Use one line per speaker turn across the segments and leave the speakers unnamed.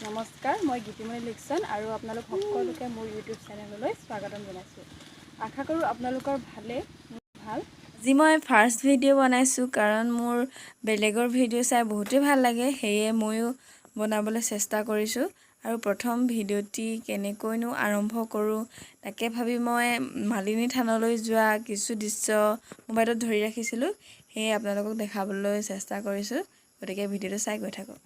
নমস্কাৰ, মই গীতিমণি লিকচন আৰু আপোনালোক সকলোকে মোৰ ইউটিউব চেনেললৈ স্বাগতম জনাইছোঁ। আশা কৰোঁ আপোনালোকৰ ভালেই, মোৰ ভাল।
আজি মই ফাৰ্ষ্ট ভিডিঅ' বনাইছোঁ, কাৰণ মোৰ বেলেগৰ ভিডিঅ' চাই বহুতেই ভাল লাগে। সেয়ে ময়ো বনাবলৈ চেষ্টা কৰিছোঁ আৰু প্ৰথম ভিডিঅ'টি কেনেকৈনো আৰম্ভ কৰোঁ, তাকে ভাবি মই মালিনী থানলৈ যোৱা কিছু দৃশ্য মোবাইলত ধৰি ৰাখিছিলোঁ। সেয়ে আপোনালোকক দেখাবলৈ চেষ্টা কৰিছোঁ। গতিকে ভিডিঅ'টো চাই গৈ থাকক,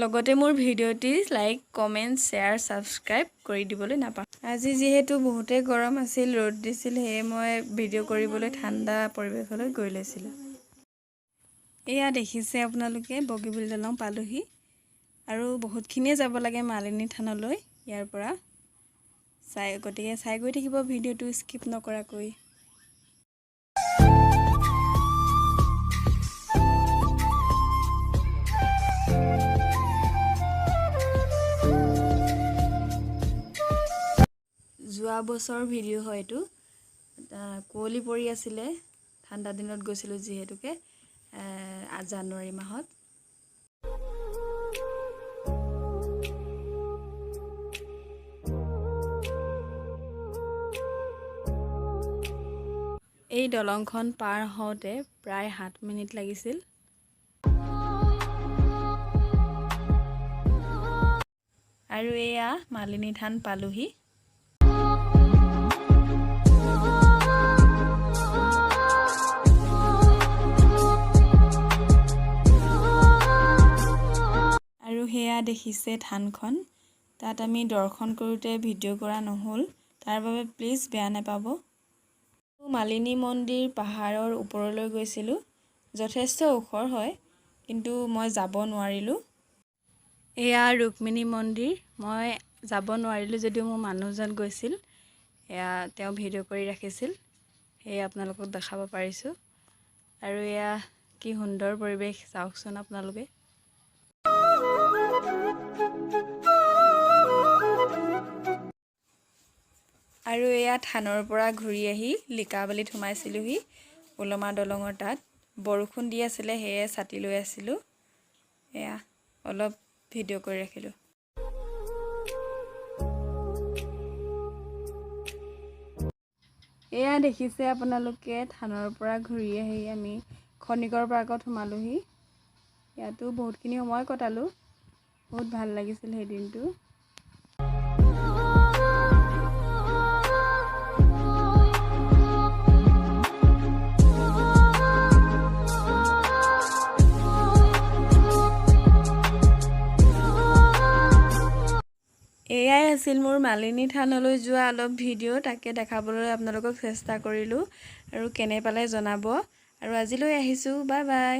লগতে মোৰ ভিডিঅ'টি লাইক, কমেণ্ট, শ্বেয়াৰ, ছাবস্ক্ৰাইব কৰি দিবলৈ নাপাহৰিব। আজি যিহেতু বহুতেই গৰম আছিল, ৰ'দ দিছিল, সেয়ে মই ভিডিঅ' কৰিবলৈ ঠাণ্ডা পৰিৱেশলৈ গৈ লৈছিলোঁ।
এয়া দেখিছে আপোনালোকে, বগীবিল দলং পালোহি আৰু বহুতখিনিয়ে যাব লাগে মালিনী থানলৈ ইয়াৰ পৰা চাই। গতিকে চাই গৈ থাকিব ভিডিঅ'টো স্কিপ নকৰাকৈ।
যোৱা বছৰ ভিডিঅ' হয় এইটো। কুঁৱলী পৰি আছিলে, ঠাণ্ডা দিনত গৈছিলোঁ যিহেতুকে, জানুৱাৰী মাহত।
এই দলংখন পাৰ হওঁতে প্ৰায় 7 মিনিট লাগিছিল।
আৰু এয়া মালিনী থান পালোহি। আৰু সেয়া দেখিছে থানখন। তাত আমি দৰ্শন কৰোঁতে ভিডিঅ' কৰা নহ'ল, তাৰ বাবে প্লিজ বেয়া নাপাব। মালিনী মন্দিৰ পাহাৰৰ ওপৰলৈ গৈছিলোঁ। যথেষ্ট ওখৰ হয়, কিন্তু মই যাব নোৱাৰিলোঁ।
এয়া ৰুক্মিণী মন্দিৰ। মই যাব নোৱাৰিলোঁ যদিও মোৰ মানুহজন গৈছিল। এয়া তেওঁ ভিডিঅ' কৰি ৰাখিছিল, সেয়ে আপোনালোকক দেখাব পাৰিছোঁ। আৰু এয়া কি সুন্দৰ পৰিৱেশ, চাওকচোন আপোনালোকে।
আৰু এয়া থানৰ পৰা ঘূৰি আহি লিকাবালিত সোমাইছিলোঁহি, ওলমা দলঙৰ তাত। বৰষুণ দি আছিলে, সেয়ে ছাতি লৈ আছিলোঁ। এয়া অলপ ভিডিঅ' কৰি ৰাখিলোঁ।
এয়া দেখিছে আপোনালোকে, থানৰ পৰা ঘূৰি আহি আমি খনিকৰ পাৰ্কত সোমালোহি। ইয়াতো বহুতখিনি সময় কটালোঁ, বহুত ভাল লাগিছিল সেই দিনটো।
এয়াই আছিল মোৰ মালিনী থানলৈ যোৱা অলপ ভিডিঅ'। তাকে দেখাবলৈ আপোনালোকক চেষ্টা কৰিলোঁ আৰু কেনে পালে জনাব। আৰু আজিলৈ আহিছোঁ, বাই বাই।